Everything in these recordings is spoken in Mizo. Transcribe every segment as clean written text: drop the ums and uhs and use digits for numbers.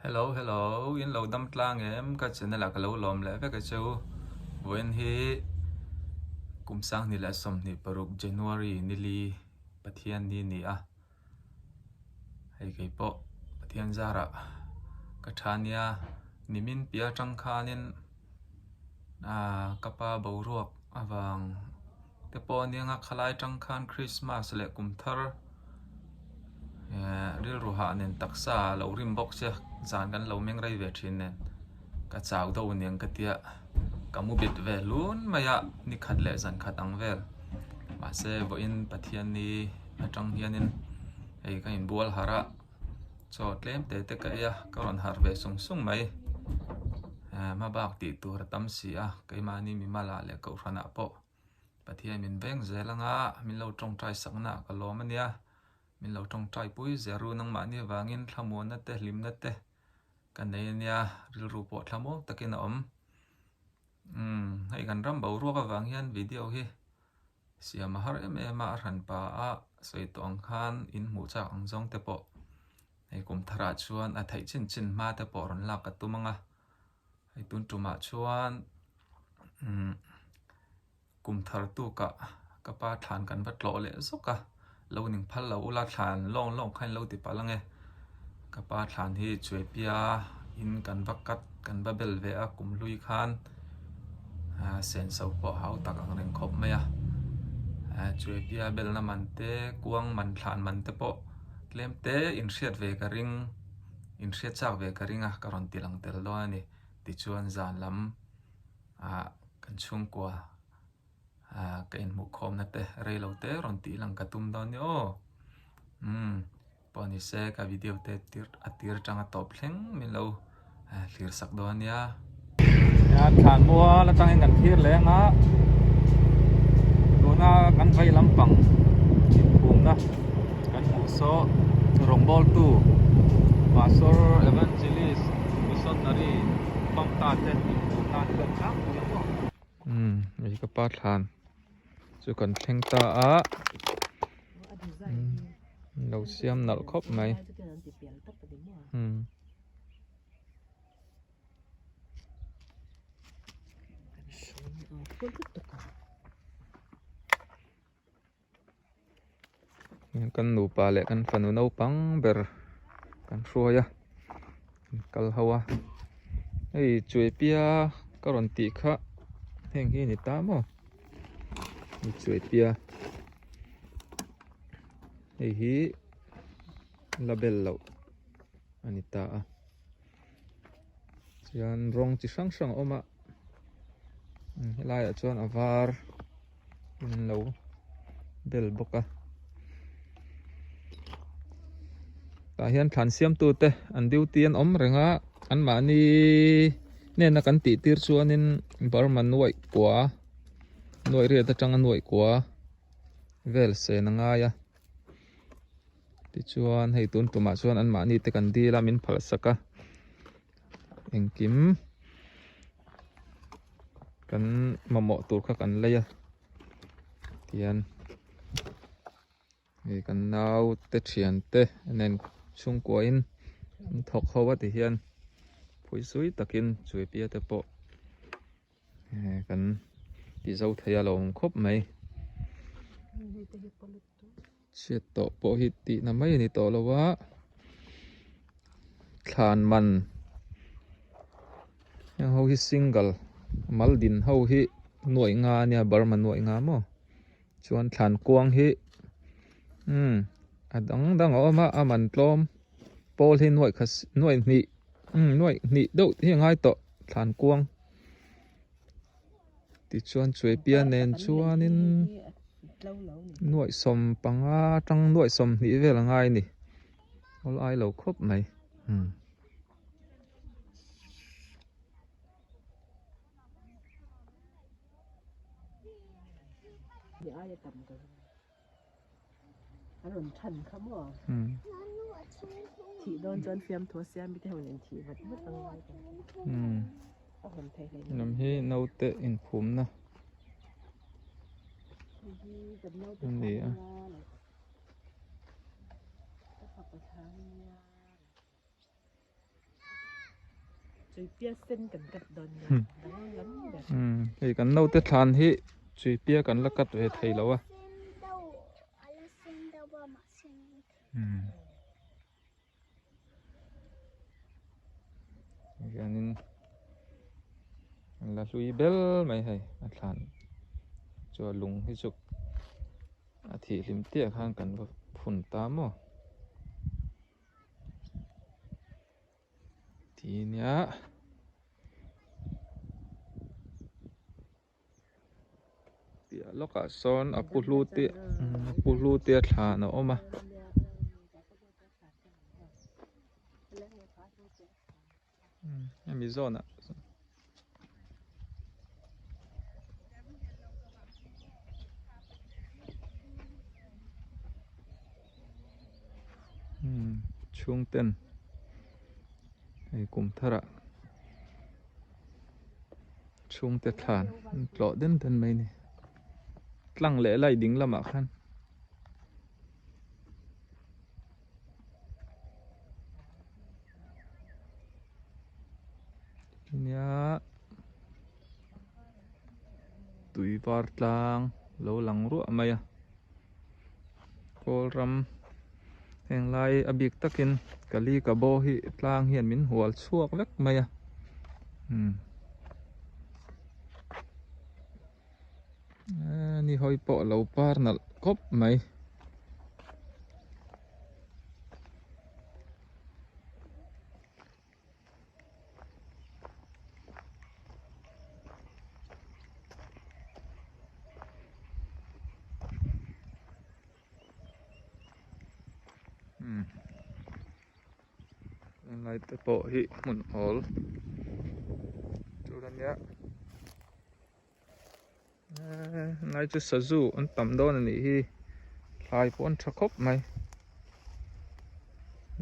Hello hello in lo dam tlang em ka channel ah ka lo lawm leh vek a che u vawiin hi kum sanghnih leh 26 January nili Pathian ni ni a hei kei pawh Pathian zarah ka tha nia nimin piah atang khanin ah ka pa boruak avang te pawh a nia khalai atang khan Christmas leh kum thar eh rilru hah nen taksa a lo rim bawk sia zan kan lo meng rei ve thin nen ka chau deuh aniang ka tia ka mu bit ve hlun mai a ni khat leh zan khat ang vel mahse vawiin Pathianni atang hianin hei ka inbual harh a. Chaw tlem te te ka ei a, ka rawn harh ve sung sung mai. Eh hma bak tih tur a tam si a, keimahni mimalah leh kohhranah pawh Pathian min veng zel anga min lo tawngtai sakna ka lawm a nia. Min lo tawngtai pui zel ru nangmahni avangin thlamuanna te hlimna te ka nei a nia, rilru pawh thlamuang takin a awm. Umm hei kan ram boruak avang hian video hi Siam a har em em a, a hran pa a sawi tawh ang khan in hmuh chak ang zawng te pawh hei kum tharah chuan a theih chin chin hma te pawh rawn lak ka tum ang a, hei tun tumah chuan umm kum thar tukah ka pa thlan kan va tlawh leh zawk a, lo ning phal lo ula thlan lawng lawng kha in lo ti palh ang e, ka pa thlan hi Chuaipia in kan va cut kan va bel ve a kum hlui khan senso pawh hau tak ang reng khawp mai a Chuaipia belna man te kuang man thlan man te pawh tlem te inhriat ve ka ring inhriat chak ve ka ring a ka rawn ti lang tel dawn a ni tichuan zan lam ah kan chhungkua. Ah ka inhmuh khawmna te rei lo te rawn tih lang ka tum dawn ni aw umm pawh ni se ka video te tir a tir atanga tawp thleng min lo thlir sak dawn ania. Nia thlan mual atangin kan thlir leng a tuna kan vei lampang inphumna kan hmuh saw rawngbawltu Pastor Evangelist Missionary Famta te inphumna an hlawm tlangpui a maw. Umm hei ka pa thlan chu kan thleng ta a lo siam nalh khawp mai umm. Kan nupa leh kan fanu naupang ber kan hruai a kal ho a hei chuaipia ka rawn tih kha heng hi a ni ta maw hei chuaipia hei hi la bel loh a ni ta a chuan rawng chi hrang hrang a awm a helaiah chuan a var in an lo bel bawk a tah hian thlan siam tu te an duty an awm reng a an mahni hnena kan tih tir chuanin Burma nuaih kua nuaih riat atanga nuaih kua vel sen a ngai a tichuan hei tun tumah chuan an mahni te kan dil a min phal sak a. Engkim kan mamawh tur kha kan lei a tihian hei kan nau te thian te nen chhungkua in an thawk ho a tihian phuisui takin chuaipia te pawh kan ti zo thei a lo awm khawp mai. Chhiat tawh pawh hi tihna mai a ni tawh lo a thlan man heng ho hi single mal din ho hi nuaih nga a nia Burma nuaih nga maw chuan thlan kuang hi umm a dang dang a awm a a man tlawm pawl hi nuaih kha nuaih hnih umm nuaih hnih deuh hi a ngai tawh thlan kuang. Tichuan Chuaipia nen chuanin nuaih 15 atang nuaih 20 vel a ngai a ni awl ai lo khawp mai umm. A rawn than kha maw? Thih dawn chuan fiamthu a siam te ho nen thih vat vat ang ngai kan a hawn thei hle Lam hi naute inphumna a ni a. Chuipia sen kan cut dawn nia danglam ber. Hei kan naute thlan hi chuipia kan la cut ve thei lo a. Hianin an la hlui bel mai hei a thlan chu a lung hi chu a thih hlim tiah khan kan va phun ta maw. Ti nia. Piah lawkah sawn a pu hlu te a pu hlu te a thlan a awm a. Hemi zawnah. Chhung ten hei kum tharah chhungte thlan an tlawh den den mai a ni tlang leh lai ding lamah khan. Nia tui var tlang lo lang ruah mai a kawl ram heng lai a bik takin kali ka bo hi tlang hian min hual chhuak vek mai a umm ni hawi pawh lo par nalh khawp mai. Helai te pawh hi hmun awl tur a nia helai chu sazu an tam dawn a nih hi thlai pawh an tha khawp mai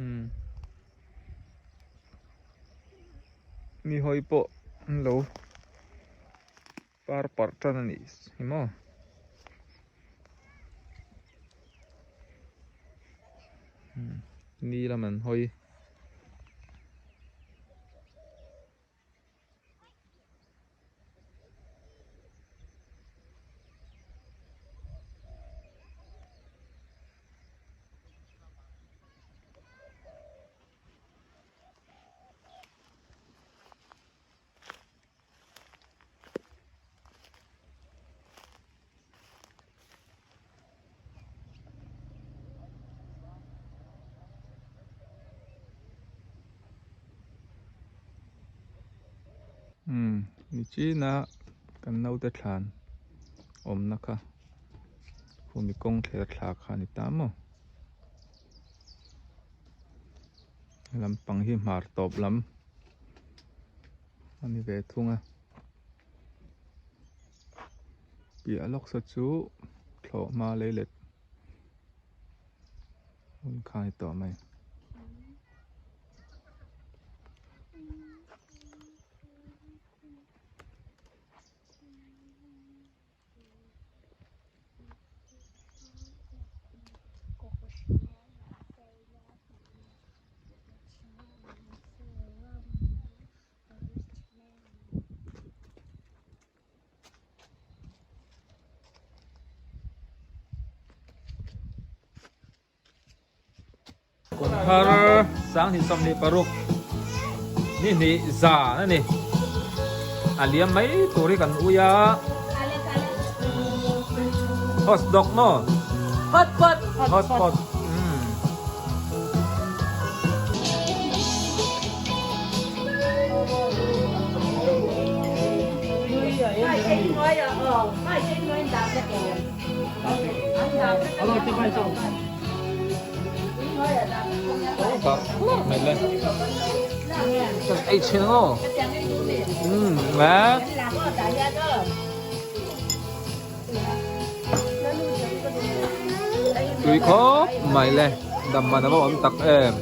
umm mi hawi pawh an lo par parh tan a nih hi maw. Ni lam an hawi. Umm nichina kan naute thlan awmna kha khumi kawng thler thla kha a ni ta maw lampang hi hmar tawp lam. A ni ve thung a piah lawk saw chu thlawh hma leilet hun kha a ni tawh mai. Kumthar 2026 ni hnih zan a ni. A liam mai tur hi kan ui a. Hot dog maw? Hot pot. Hot pot. Ei chhin aw. Umm Tui khawp mai le dam man a va awm tak em.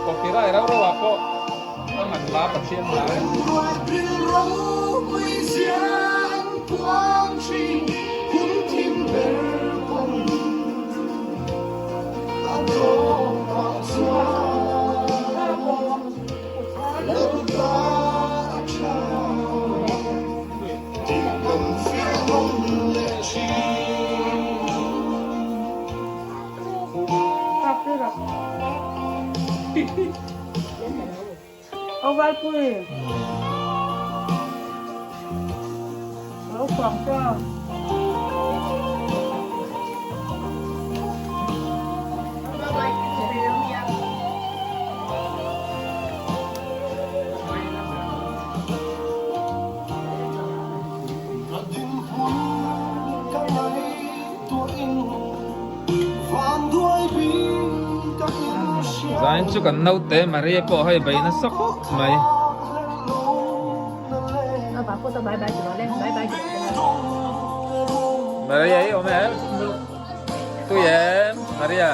Copyright rau rau ah pawh. An hla Pathian hla e. Zain chu kan naute Maria pawh hei bei nasa khawp mai. Maria i awm em? Tui em Maria?